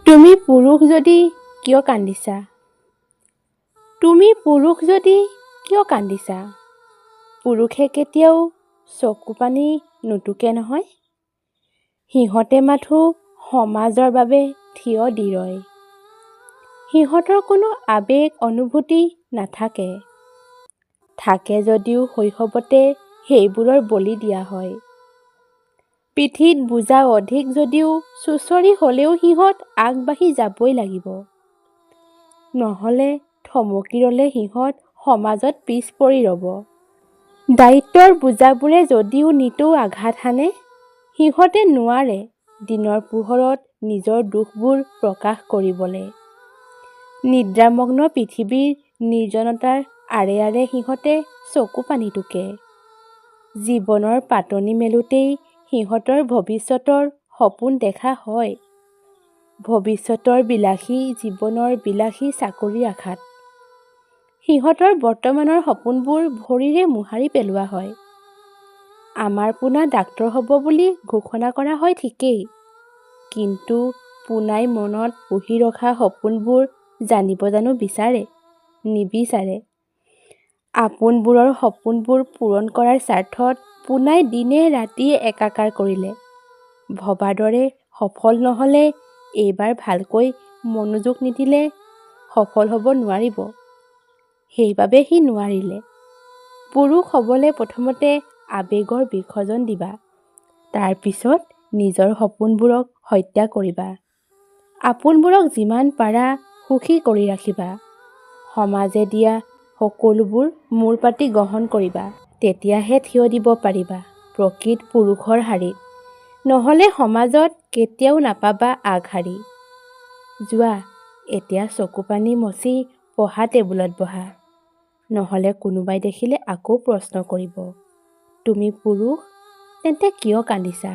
তুমি পুৰুষ যদি কিয় কান্দিছা? তুমি পুৰুষ যদি কিয় কান্দিছা? পুৰুষে কেতিয়াও চকুপানী নুটুকে নহয়। সিহঁতে মাথোঁ সমাজৰ বাবে থিয় দি ৰয়। সিহঁতৰ কোনো আৱেগ অনুভূতি নাথাকে। থাকে যদিও শৈশৱতে সেইবোৰৰ বলি দিয়া হয়। পিঠিত বোজা অধিক যদিও চুঁচৰি হ'লেও সিহঁত আগবাঢ়ি যাবই লাগিব। নহ'লে থমকি ৰ'লে সিহঁত সমাজত পিছ পৰি ৰ'ব। দায়িত্বৰ বোজাবোৰে যদিও নিতৌ আঘাত হানে, সিহঁতে নোৱাৰে দিনৰ পোহৰত নিজৰ দুখবোৰ প্ৰকাশ কৰিবলৈ। নিদ্ৰামগ্ন পৃথিৱীৰ নিৰ্জনতাৰ আঁৰে আঁৰে সিহঁতে চকুপানী টোকে। জীৱনৰ পাতনি মেলোঁতেই সিহঁতৰ ভৱিষ্যতৰ সপোন দেখা হয়। ভৱিষ্যতৰ বিলাসী জীৱনৰ বিলাসী চাকৰিৰ আশাত। সিহঁতৰ বৰ্তমানৰ সপোনবোৰ ভৰিৰে মোহাৰি পেলোৱা হয়। আমাৰ পোনা ডাক্তৰ হ'ব বুলি ঘোষণা কৰা হয় ঠিকেই, কিন্তু পোনাই মনত পুহি ৰখা সপোনবোৰ জানিব জানো বিচাৰে? নিবিচাৰে। আপোনবোৰৰ সপোনবোৰ পূৰণ কৰাৰ স্বাৰ্থত পোনাই দিনে ৰাতিয়ে একাকাৰ কৰিলে। ভবাৰ দৰে সফল নহ'লে এইবাৰ ভালকৈ মনোযোগ নিদিলে সফল হ'ব নোৱাৰিব। সেইবাবে সি নোৱাৰিলে। পুৰুষ হ'বলৈ প্ৰথমতে আৱেগৰ বিসৰ্জন দিবা। তাৰ পিছত নিজৰ সপোনবোৰক হত্যা কৰিবা। আপোনবোৰক যিমান পাৰা সুখী কৰি ৰাখিবা। সমাজে দিয়া সকলোবোৰ মূৰ পাতি গ্ৰহণ কৰিবা। তেতিয়াহে থিয় দিব পাৰিবা প্ৰকৃত পুৰুষৰ শাৰীত। নহ'লে সমাজত কেতিয়াও নাপাবা আগশাৰী। যোৱা, এতিয়া চকুপানী মচি পঢ়া টেবুলত বহা। নহ'লে কোনোবাই দেখিলে আকৌ প্ৰশ্ন কৰিব, তুমি পুৰুষ, তেন্তে কিয় কান্দিছা?